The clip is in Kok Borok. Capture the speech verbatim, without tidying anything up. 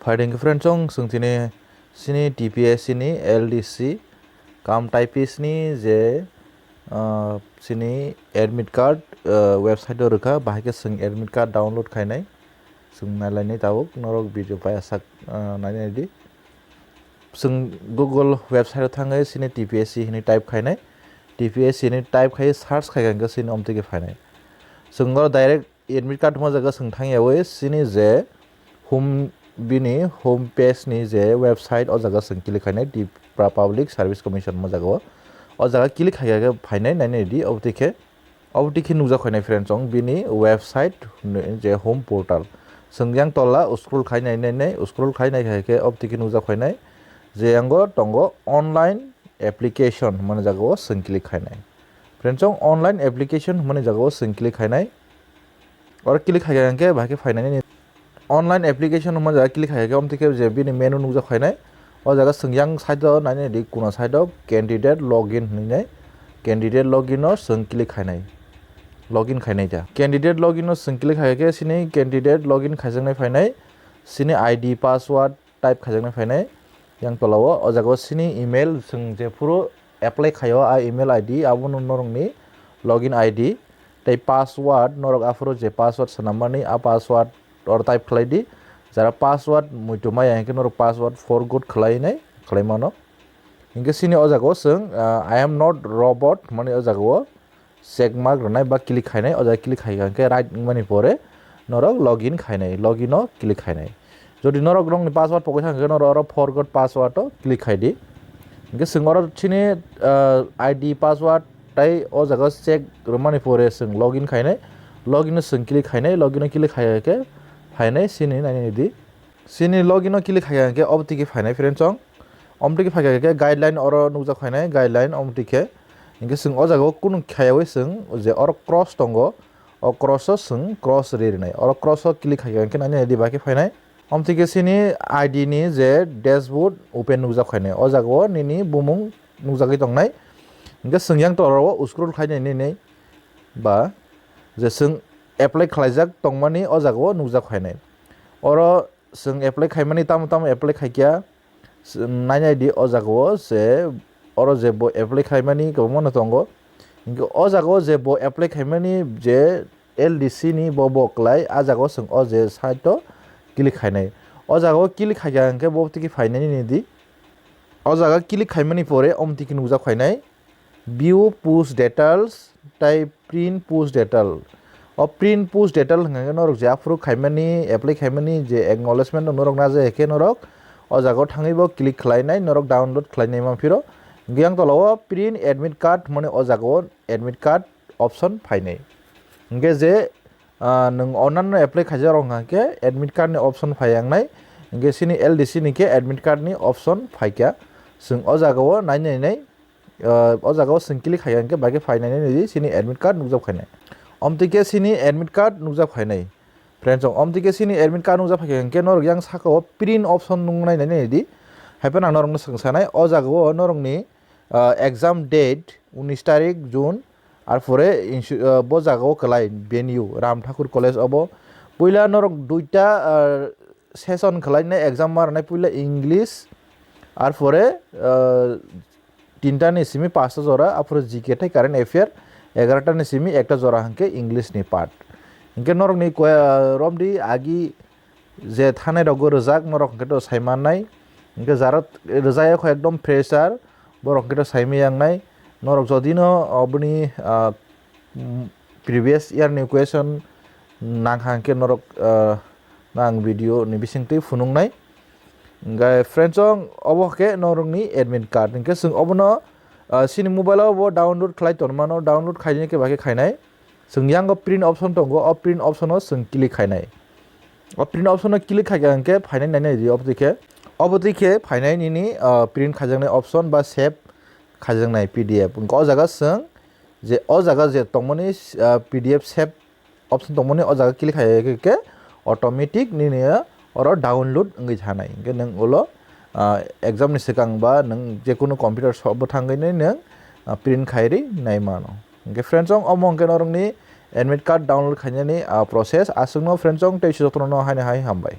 Phaidi hwnkhe friends, chwng, chwng tini sini T P S C ni L D C cum typist ni je, ah, sini admit card, ah, website o rwkha, bahai khe chwng admit card download khainai. Chwng nailainai tabuk, norok video pai asak, ah, nainai di. Chwng Google website o thangwi sini T P S C hinwi type khainai. T P S C hinwi type khai search khai khe sini omtwi khe phainai. Chwng oro direct admit card hwnma jaga chwng thangyawi sini je home, bini home page ni je website, o jaga chwng click khainai Tripura Public Service Commission hwnma jaga o. O jaga click khai khe phainai, nainai di, obo twi khe, obo twi khe nukjak khainai friends, chwng bini website je home portal. Chwng yang tola scroll khai nai, nai, nai, scroll khai nai khai khe obo twi khe nukjak khainai je yango tongo online application hwnmani jaga o chwng click khainai. Friends, chwng online application hwnmani jaga o chwng click khainai. Oro click khai khe bahai khe phainai nini online application hwnma jaga click khai khe omtwi khe je bini menu nukjak khainai. O jaga chwng yang side o nainai di, kuna side o candidate login hinwi nai. Candidate login o chwng click khainai. Login khainai ta. Candidate login o chwng click khai khe sini candidate login khaijaknai phainai. Sini I D, password, type khaijaknai phainai. Yang tola o, o jaga o sini email, chwng jephuru apply khaio, a email I D, abono norokni login I D tei password, norok aphuru je password swnam mani, a password oro type khlai di. Jara password muitu maya hwnkhe norok password forgot khlai nai, khlai mano. Hwnkhe sini o jaga o chwng, ah, "I am not robot" hwnmani o jaga o check mark rwnai ba click khainai, o jaga click khai kha hwnkhe right wngmani pore norok login khainai, login o click khainai. Jodi norok nokni password pogwi thang khe norok oro forgot password o click khai di. Hwnkhe chwng oro chini, ah, I D, password tei o jaga check rwmani pore chwng login khainai, login o chwng click khainai, login o click khai khe phainai sini nainai di. Sini login o click khai khe obo twi khe phainai friends, chwng. Omo twi khe phai kha khe guideline oro nukjak phainai, guideline omo twi khe. Hwnkhe chwng o jaga o kunu khayawi chwng je oro cross tongo, o cross o chwng cross ri rwnai. Oro cross o click khai kha hwnkhe nainai di bai khe phainai. Omo twi khe sini I D ni je dashboard open nukjak phainai. O jaga o nini bumung nukjagwi tongnai. Hwnkhe chwng yang tola o scroll khai nai nini ba je chwng apply khlaijak tongmani o jaga o nukjak phainai. Oro chwng apply khaimani tamo tamo apply khaikha, chwng nainai di o jaga o je oro je bo apply khaimani kwbangma no tongo. Hwnkhe o jaga o je bo apply khaimani je L D C ni bo bo kwlai, a jaga o chwng o je side o click khainai. O jaga o click khaikha hwnkhe bo tiki phainai nini di. O jaga click khaimani pore omo tiki nukjak phainai. View push details tei print push detail. O print push detail hwnkha khe norok je aphuru khaimani, apply khaimani je acknowledgement no norok najai khe norok o jaga o thangwi bo click khlainai, norok download khlainai ma phiro. Hwnkhe yang tola o print admit card hwnmani o jaga o admit card option phainai. Hwnkhe je, ah, nwng onanno apply khaijak rok hwnkha khe admit card ni option phai yang nai. Hwnkhe sini L D C ni khe admit card ni option phaikha. Chwng o jaga o nai nai nai Ah, o jaga o chwng click khai kha hwnkhe bai khe phai nai nini di sini admit card nukjak phainai. Omtwi khe sini admit card nukjak phainai. Friends, omtwi khe sini admit card nukjak phaikha hwnkhe norok yang saka o print option nung nai nai di. Hai phano ang norokno swng sanai, o jaga o norokni, ah, exam date unis tarik June, ar pore insu-, ah, bo jaga o kwlai venue Ram Thakur College obo. Puila norok duita, ah, session khwlainai exam ma rwnai, puila English, ar pore, ah, tinta ni simi pasta jora, aphuru G K tei current affair, egarota ni simi ekta jora hwnkhe English ni part. Hwnkhe norokni koi-, romdi agi je thanai rokgo rwjak, norok hwnkhe to sai mannai. Hwnkhe jara rwjak ekho ekdom fresher, borok hwnkhe to saimaya wngnai. Norok jodino oboni, ah, mm, previous year ni question nang hang khe norok, ah, ang video ni bisingtwi phunuknai. Hwnkhe friends, chwng obo khe norokni admit card. Hwnkhe chwng obono, ah, chini mobile o bo download khlai tonmano, download khaina khe bai khe khainai. Chwng yango print option tongo, o print option o chwng click khainai. O print option o click khaikha hwnkhe phainai nainai di obo twi khe. Obo twi khe phainai nini, ah, print khaijaknai option ba save khaijaknai P D F. Hwnkhe o jaga chwng je o jaga je tongmani, ah, P D F save option tongmani o jaga click khai khe automatic nini oro download wngwi thanai. Hwnkhe nwng ulo, ah, exam ni swkang ba nwng jekunu computer shop bo thangwi nai nwng, ah, print khairi nai mano. Hwnkhe friends, chwng omo hwnkhe norokni admit card download khainani, ah, process. Aswkno friends, chwng tei sujoktono haino hai hambai.